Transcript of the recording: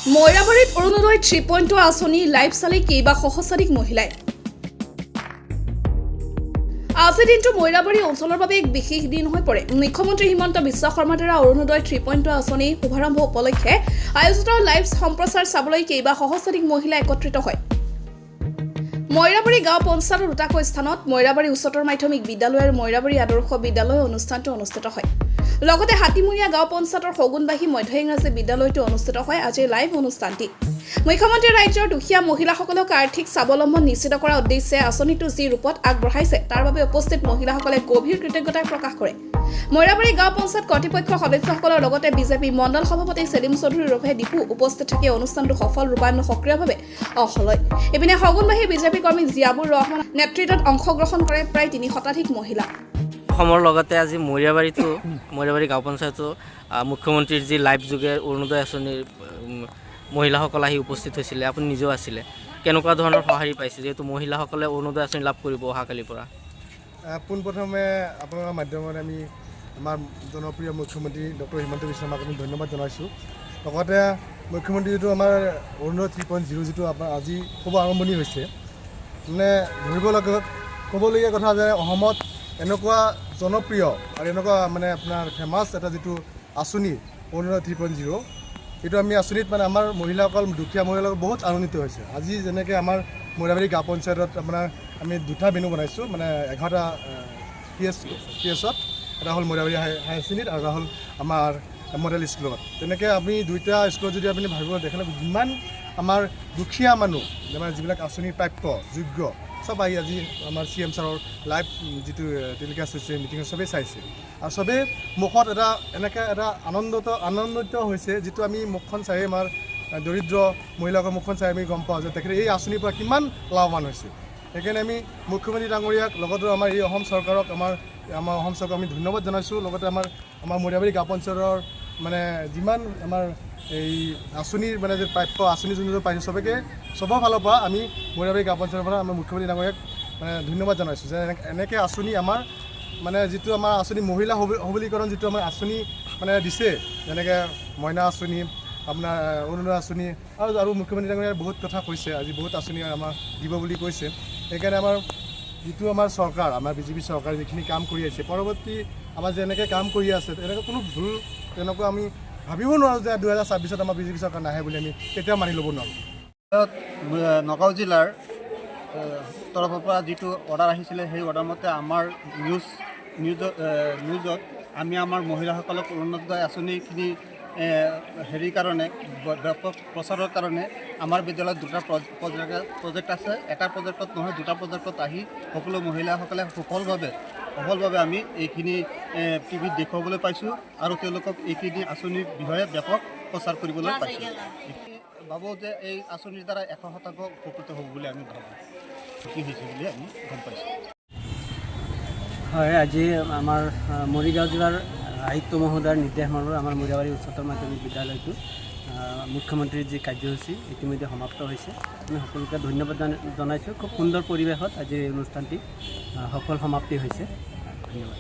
মৈৰাবাৰীত অৰুণোদয় 3.0 আঁচনি লাইভ চালে কেইবা সহস্ৰাধিক মহিলাই। আজিৰ দিনটো মৈৰাবাৰী অঞ্চলৰ বাবে এক বিশেষ দিন হৈ পৰে। মুখ্যমন্ত্ৰী হিমন্ত বিশ্ব শৰ্মাৰ দ্বাৰা অৰুণোদয় 3.0 আঁচনি শুভাৰম্ভ উপলক্ষে আয়োজিত লাইভ সম্প্ৰচাৰ চাবলৈ কেইবা সহস্ৰাধিক মহিলা একত্ৰিত হয়। মৈৰাবাৰী গাঁও পঞ্চায়তৰ দুটাকৈ স্থানত, মৈৰাবাৰী উচ্চতৰ মাধ্যমিক বিদ্যালয় আৰু মৈৰাবাৰী আদৰ্শ বিদ্যালয় অনুষ্ঠানটো অনুষ্ঠিত হয়। লগতে হাতীমূৰীয়া গাঁও পঞ্চায়তৰ শগুনবাহী মধ্য ইংৰাজী বিদ্যালয়তো অনুষ্ঠিত হয় আজিৰ লাইভ অনুষ্ঠানটি। মুখ্যমন্ত্ৰীয়ে ৰাজ্যৰ দুখীয়া মহিলাসকলক আৰ্থিক স্বাৱলম্বন নিশ্চিত কৰাৰ উদ্দেশ্যে আঁচনিটো যি ৰূপত আগবঢ়াইছে, তাৰ বাবে উপস্থিত মহিলাসকলে গভীৰ কৃতজ্ঞতা প্ৰকাশ কৰে। মৈৰাবাৰী গাঁও পঞ্চায়ত কৰ্তৃপক্ষৰ সদস্যসকলৰ লগতে বিজেপি মণ্ডল সভাপতি চেলিম চৌধুৰী ওৰফে দীপু উপস্থিত থাকি অনুষ্ঠানটো সফল ৰূপায়ণত সক্ৰিয়ভাৱে অংশ লয়। ইপিনে শগুনবাহী বিজেপি কৰ্মী জিয়াবুৰ ৰহমানৰ নেতৃত্বত অংশগ্ৰহণ কৰে প্ৰায় 3 শতাধিক মহিলা। অসমৰ লগতে আজি মৈৰাবাৰীতো, মৈৰাবাৰী গাঁও পঞ্চায়তো মুখ্যমন্ত্ৰীৰ যি লাইভ যোগে অৰুণোদয় আঁচনিৰ মহিলাসকল আহি উপস্থিত হৈছিলে, আপুনি নিজেও আছিলে। কেনেকুৱা ধৰণৰ সঁহাৰি পাইছে, যিহেতু মহিলাসকলে অৰুণোদয় আঁচনি লাভ কৰিব অহাকালিৰ পৰা? পোনপ্ৰথমে আপোনালোকৰ মাধ্যমত আমি আমাৰ জনপ্ৰিয় মুখ্যমন্ত্ৰী ডক্টৰ হিমন্ত বিশ্ব শৰ্মাক আমি ধন্যবাদ জনাইছোঁ। লগতে মুখ্যমন্ত্ৰী যিটো আমাৰ অৰুণোদয় 3.0 যিটো আপোনাৰ আজি শুভ আৰম্ভণি হৈছে, মানে ধৰিব লগা ক'বলগীয়া কথা যে অসমত এনেকুৱা জনপ্ৰিয় আৰু এনেকুৱা মানে আপোনাৰ ফেমাছ এটা যিটো আঁচনি অৰুণোদয় 3.0, এইটো আমি আঁচনিত মানে আমাৰ মহিলাসকল, দুখীয়া মহিলাসকল বহুত আনন্দিত হৈছে। আজি যেনেকৈ আমাৰ মৈৰাবাৰী গাঁও পঞ্চায়তত আপোনাৰ আমি দুটা ভেনু বনাইছোঁ, মানে 11টা পি এছত, এটা হ'ল মৈৰাবাৰী হাই ছেকেণ্ডেৰীত আৰু এটা হ'ল আমাৰ মডেল স্কুলত। তেনেকৈ আমি দুইটা স্কুলত যদি আপুনি ভাবিব দেখিলে, যিমান আমাৰ দুখীয়া মানুহ, আমাৰ যিবিলাক আঁচনিৰ প্ৰাপ্য যোগ্য, চব আহি আজি আমাৰ চি এম ছাৰৰ লাইভ যিটো টেলিকাষ্ট হৈছে, মিটিঙত চবেই চাইছে আৰু চবেই মুখত এটা এনেকৈ এটা আনন্দিত হৈছে, যিটো আমি মুখখন চাই, আমাৰ দৰিদ্ৰ মহিলাকৰ মুখখন চাই আমি গম পাওঁ যে তেখেতে এই আঁচনিৰ পৰা কিমান লাভৱান হৈছে। সেইকাৰণে আমি মুখ্যমন্ত্ৰী ডাঙৰীয়াক, লগতে আমাৰ এই অসম চৰকাৰক, আমাৰ আমাৰ অসম চৰকাৰক আমি ধন্যবাদ জনাইছোঁ। লগতে আমাৰ আমাৰ মৈৰাবাৰী গাঁও পঞ্চায়তৰ মানে যিমান আমাৰ এই আঁচনিৰ মানে যে প্ৰাপ্য আঁচনি যোন যোন পাইছে, চবকে চবৰ ফালৰ পৰা আমি মৈৰাবাৰী গাঁও পঞ্চায়তৰ পৰা আমাৰ মুখ্যমন্ত্ৰী ডাঙৰীয়াক মানে ধন্যবাদ জনাইছোঁ যে এনেকৈ আঁচনি আমাৰ মানে যিটো আমাৰ আঁচনি মহিলা সবলীকৰণ যিটো আমাৰ আঁচনি মানে দিছে, যেনেকৈ মইনা আঁচনি, আপোনাৰ অৰুণোদয় আঁচনি আৰু আৰু মুখ্যমন্ত্ৰী ডাঙৰীয়াই বহুত কথা কৈছে, আজি বহুত আঁচনি আমাৰ দিব বুলি কৈছে। সেইকাৰণে আমাৰ যিটো আমাৰ চৰকাৰ, আমাৰ বিজেপি চৰকাৰ যিখিনি কাম কৰি আছে, পৰৱৰ্তী আমাৰ যেনেকৈ কাম কৰি আছে, তেনেকৈ কোনো ভুল তেনেকুৱা আমি ভাবিব নোৱাৰোঁ যে 2026ত আমাৰ বিজেপি চৰকাৰ নাহে বুলি আমি কেতিয়াও মানি ল'ব নোৱাৰোঁ। নগাঁও জিলাৰ তৰফৰ পৰা যিটো অৰ্ডাৰ আহিছিলে, সেই অৰ্ডাৰ মতে আমাৰ নিউজত আমি আমাৰ মহিলাসকলক অৰুণোদয় আঁচনিখিনি হেৰিৰ কাৰণে, ব্যাপক প্ৰচাৰৰ কাৰণে আমাৰ বিদ্যালয়ত দুটা প্ৰজেক্ট আছে। এটা প্ৰজেক্টত নহয়, দুটা প্ৰজেক্টত আহি সকলো মহিলাসকলে সফলভাৱে আমি এইখিনি টিভিত দেখুৱাবলৈ পাইছোঁ আৰু তেওঁলোকক এইখিনি আঁচনিৰ বিষয়ে ব্যাপক প্ৰচাৰ কৰিবলৈ পাইছোঁ। ভাবোঁ যে এই আঁচনিৰ দ্বাৰা 100% উপকৃত হ'ব বুলি আমি ভাবোঁ, কি হৈছে বুলি আমি গম পাইছোঁ। হয়, আজি আমাৰ মৰিগাঁও জিলাৰ আয়ুক্ত মহোদয়ৰ নিৰ্দেশ মৰ্মে আমাৰ মৈৰাবাৰী উচ্চতৰ মাধ্যমিক বিদ্যালয়টো মুখ্যমন্ত্ৰীৰ যি কাৰ্যসূচী ইতিমধ্যে সমাপ্ত হৈছে। আমি সকলোকে ধন্যবাদ জনাইছোঁ। খুব সুন্দৰ পৰিৱেশত আজিৰ এই অনুষ্ঠানটি সফল সমাপ্তি হৈছে। ধন্যবাদ।